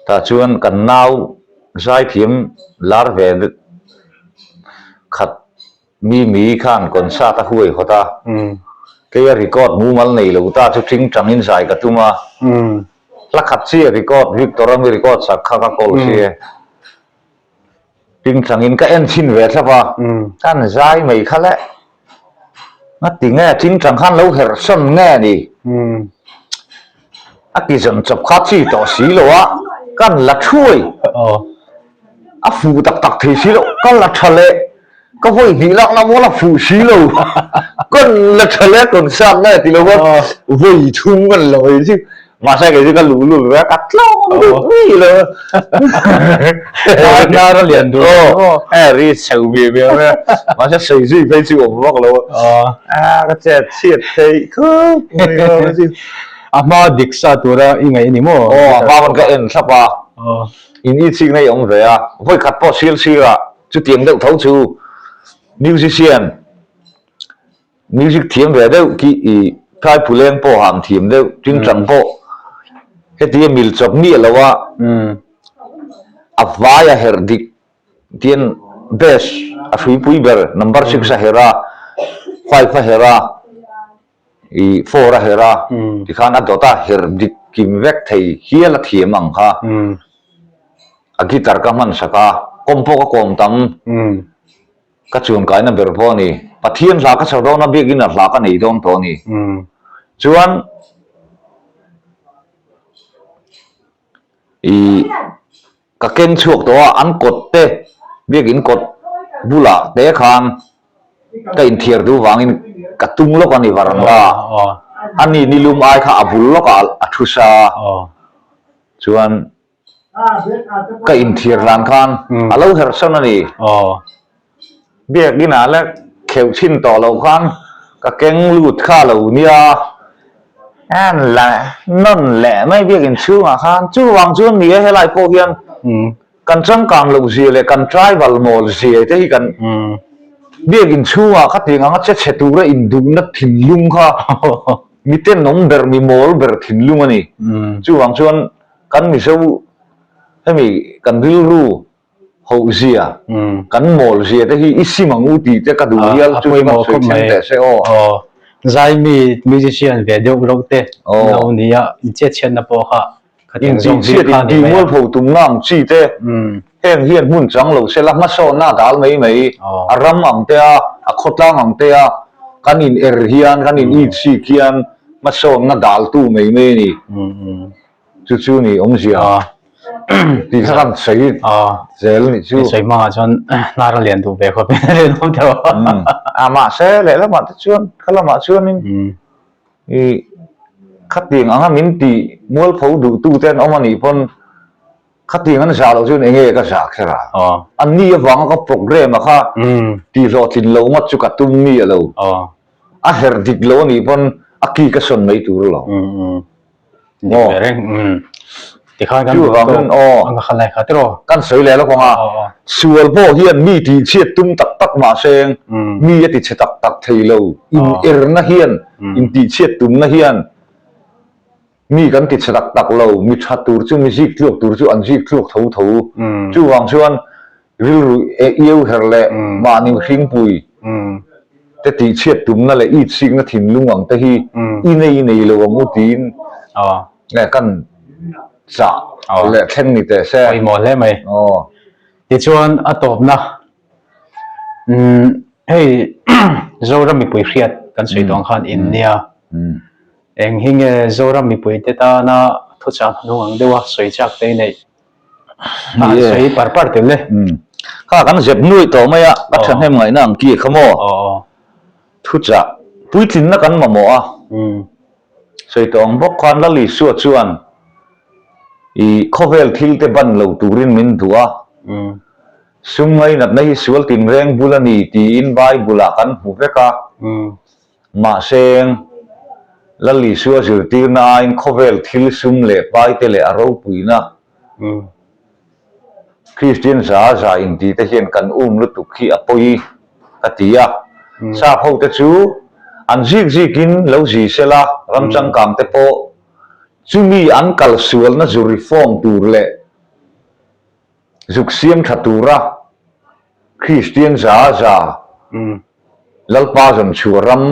Tah chuan kan nau zaithiam lar ve khat mi mi khan concert a huai hawt a. Keia record mumal nei lo ta chu ting tangin zai ka tum a. Hla khat chiah record Victor a mi record sak kha ka call si e. Tingtangin ka en chhin ve thlap a, kan zai mai kha le. Ngati nge tingtang khan lo herh sawn nge ni? A ti zawn chawp kha chi tawh si lo a, kan la thuai. A fuh tak tak thei si lo, ka la tha leh. Ka vawi hnih lakna maw la fuh si lo, kan la tha leh concert nge ti lo va vawi thum kan la mai chu mahse kei chu ka luh lut ve a ka tlawm deuh mai lo Hnar a lian duh aw e ri chho ve ve mai a mahse sawi zui phei chu awm vak lo a ka chet chhiat theih khawp mai lo chu a hma dik sa tura i ngaih a ni maw aw a hma pawn ka en thlap a in i chik na i awm ve a vawi khat pawh sir sir ah Chutiang deuh tho chu musician, music thiam ve deuh khi i thaipuleng pawh ham thiam deuh, tingtang pawh hetia mil chawp miah lo a, a vai a herh dik tian bass a hruipui ber number six a herh a, five a herh a, i four a herh a, tikhan a dawt a herh dik kim vek thei hial a thiam ang kha. A guitar ka hman sak a, kawm pawh ka kawm tam, ka chuankaina ber pawh a ni. Pathian hla ka chho dawn a, biakinn ah hla ka nei dawn tawh a ni. Chuan i ka keng chhuak tawh a, an kawt te, biakinn kawt bulah te khan ka inthiar duh vangin ka tum lawk a ni varanda. A ni nilum ai kha a bul lawkah a thu sa a, chuan Ka inthiar hlan khan a lo herh sawn a ni. Biakin ah la kheuh chhin tawh loh khan ka keng lut kha lo nia. An la nawn leh mai biakin chhungah khan chuvang chuan ni e helai pawh hian kan changkang loh zia leh kan tribal mawl zia te hi kan biakin chhungah khatiang anga che chhe tura induhna thinlung kha mi tenawm ber mi mawl ber thinlung a ni. Chuvang chuan Kan Mizo hemi kan rilru Hohzia, kan mawlzia te hi i sim ang u tih te ka duh hial chu chu kan sawi thleng teh se aw. Aw, Zaimi musician ve deuh reuh te an lo ni a, inchhiatchhiatna pawh kha khatiang zawng hi kha ni mai a. Intihchhiat intihmualpho tumna ang chi te heng hian hmun chang lo se la hmasawnna a dal mai mai, a ram ang te a, a khawtlang ang te a kan in er hian kan in itsik hian hmasawnna daltu mai mai a ni. Chu chu ni awmzia tih kha kan sawi zel nih chu. Sawi hmangah chuan hnar a lian duh ve khawp in a rinawm teuh a. A mahse lehlamah te chuan kha lamah chuanin i khatiang anga min tih mualpho duhtu te an awm a nih pawn khatiang an zah loh chuan eng nge ka zah kher a. Anni avanga ka programme a kha tihhlawhtlin loh ngawt chu ka tum mi a lo. A herh dik lo a nih pawn a ki ka sawn mai tur alawm. Dik ve reng. Tikhan kan duh tawk ang kha lai kha tiraw. Kan sawi leh lawk ang a, sual pawh hian mi tihchhiat tum tak tak mahse mi a tichhe tak tak thei lo. In erna hian, in tihchhiat tumna hian mi kan tichhe tak tak lo. Mi tha tur chu, mi zik tluak tur chu an zik tluak tho tho. Chuvang chuan Rilru iau her leh mahni mihringpui te tihchhiat tumna leh itsikna thinlung ang te hi i nei nei lo ang u tiin kan chah leh thleng ni teh se. Pawimawh hle mai. Tichuan a tawpna hei Zoram mipui hriat kan sawi tawh ang khan in nia. Eng hi nge Zoram mipuite tana thuchah hnung ang deuha sawi chak te i neih? Ni e. Sawi par par tel e. Kha kan zep nuaih tawh mai a, ka thahnem ngaihna ang ki kha maw? Thuchah puitlinna kan mamawh a. Sawi tawh ang bawk khan Lal Isua chuan i khawvel thil te ban lo turin min duh a. Sum ngainatna hi sual tinreng bul a ni tiin Bible-ah kan hmu vek a. Mahse, Lal Isua zirtirna aiin khawvel thil sum leh paite leh a ropuina Kristian za za intite hian kan um lutuk hi a pawi ka ti a. Sap hote chu an zik zikin lo zi sela, ram changkangte pawh chumi an kalsualna zu reform tur leh Zuk siam tha tura Kristian za za Lalpa zawn chhuah ram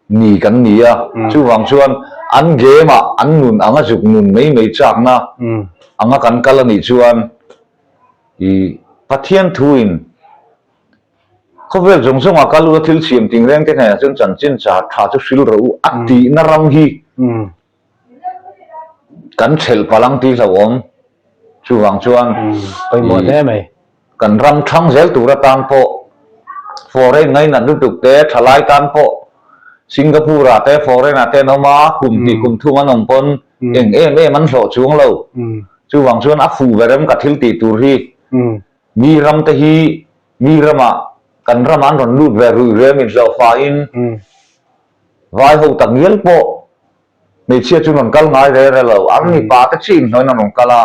ni kan ni a, chuvang chuan an game ah an nun anga zuk nun mai mai chakna anga kan kal a nih chuan i Pathian thuin khawvel zawng zawngah kal ula thil siam tingreng te hnenah chuan chanchin tha chu hril rawh u a tihna ram hi Kan thelh palh ang tih hlauhawm. Chuvang chuan Pawimawh hle mai. Kan ram thang zel tur atan pawh foreign ngainat lutuk te, thalai tan pawh Singapore ah te foreign ah te an awm a, kum hnih kum thum an awm pawn eng em em an hlawh chuang lo. Chuvang chuan a fuh ber em ka thil tih tur hi mi ram te hi mi ramah kan ramah an rawn lut ve ruih rem inhlawh faiin Vai ho tak ngial pawh hmeichhia chu rawn kal ngai re re lo, an mipa te chiah inhnuaiin an rawn kal a,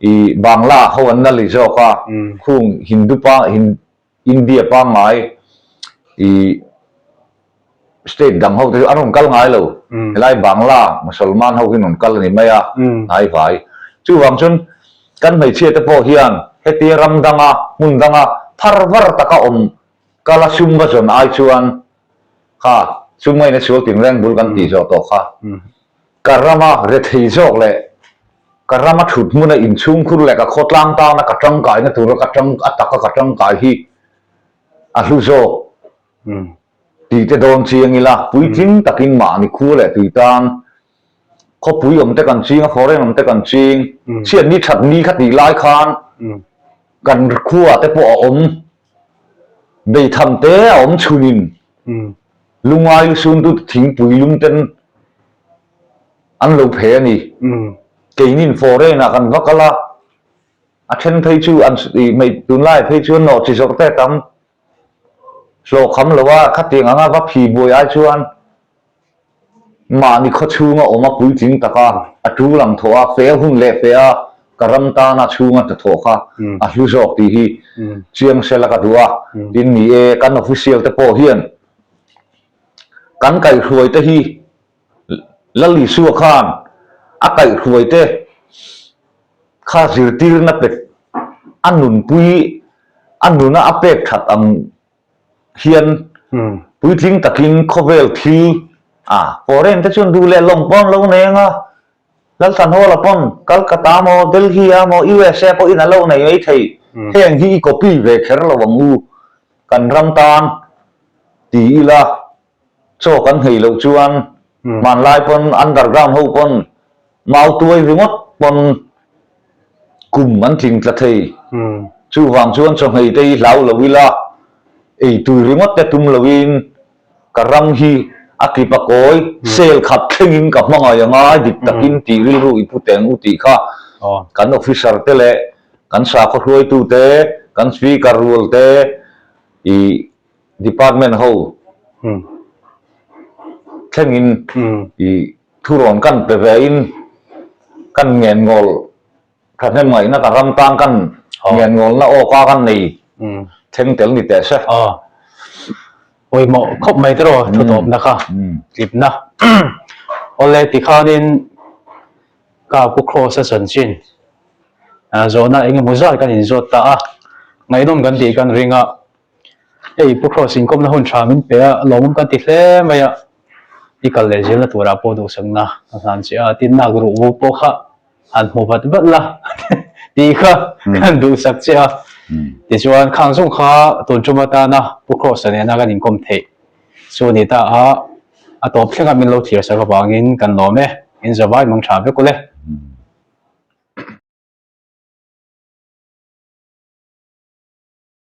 i Bangla ho an la li zawk a, khung Hindu pa India pangngai i state dang ho te chu an rawn kal ngai lo, helai Bangla Musalman ho hi an rawn kal a ni mai a, hnai vai. Chuvang chuan kan hmeichhia te pawh hian hetia ram danga hmun danga phar var taka awm kal a sum va zawn ai chuan Kha, chu ngaina sual tinreng bul kan tih zawh tawh kha. Ka rama rethei zawk leh ka rama thut hmuna inchhungkhur leh ka khawtlang tana ka tangkaina tura ka tang a taka ka tangkai hi a hlu zawk tih te dawn chiang ila puitling takin mahni khua leh tui tan khawpui awm te kan ching a, foreign awm te kan ching, chhiatni thatni kha tih lai khan kan khua te pawh a awm. Beitham te a awm chhunin lungai lusuntu thingpui lum ten an lo phe a ni. Keinin foreign ah kan va kal a, a then phei chu an tunlai phei chuan nawh chi zawrh te tam hlawh kham lo a, khatiang anga va phi buai ai chuan Mahni khawchhunga awm a puitling taka a tul ang thawh a, fe hun leh fe a ka ram tana chhunga hnathawh kha a hlu zawk tih hi chiang sela ka duh a. Tin, ni e, kan official te pawh hian kan kaihhruai te hi Lal Isua khan a kaihhruai te kha zirtirna pe. A nunpui, a nuna a pek that ang hian puitling takin khawvel thil a foreign te chuan duh leh lawng pawn lo nei anga, Lalthanhawla pawn Calcutta maw, Delhi a maw, USA pawhin a lo nei mai thei. Heng hi i copy ve kher lo ang u, kan ram tan ti ila chaw kan nghei loh chuan hmanlai pawn underground ho pawn mau tuai ringawt pawn kum an tling tla thei. Chuvang chuan chawhmei te hi hlau lo ila, ei tui ringawt te tum loin ka ram hi a kip a kawi, sel khat thlengin ka hmangaih a ngai dik takin tih rilru i pu teng u tih kha kan officer te leh kan sakhaw hruaitu te, kan speaker rual te i department ho thlengin i thurawn kan pe ve in kan ngenngawl thahnem ngaihna kan ram tan kan ngennngawlna awka kan nei thleng tel ni teh se. Pawimawh khawp mai te rawh thutawpna kha tlipna awle tikhanin ka Pu Kross-a chanchin zawhna engemaw zat kan inzawt ta a, ngaihnawm kan tih kan ring a. Hei Pu Kross inkawmna hun tha min pe a, lawmawm kan ti hle mai a, i kal leh zelna turah pawh duhsakna ka hlan che a, tin nak ruh vu pawh kha han hmu vat vat la tih kha kan duhsak che a. Tichuan khang zawng kha tun tum atana Pu Kross-a nena kan inkawm theih chu a ni ta a, a tawp thlenga min lo thlir sak avangin kan lawm e, in zavai mang tha vek ule.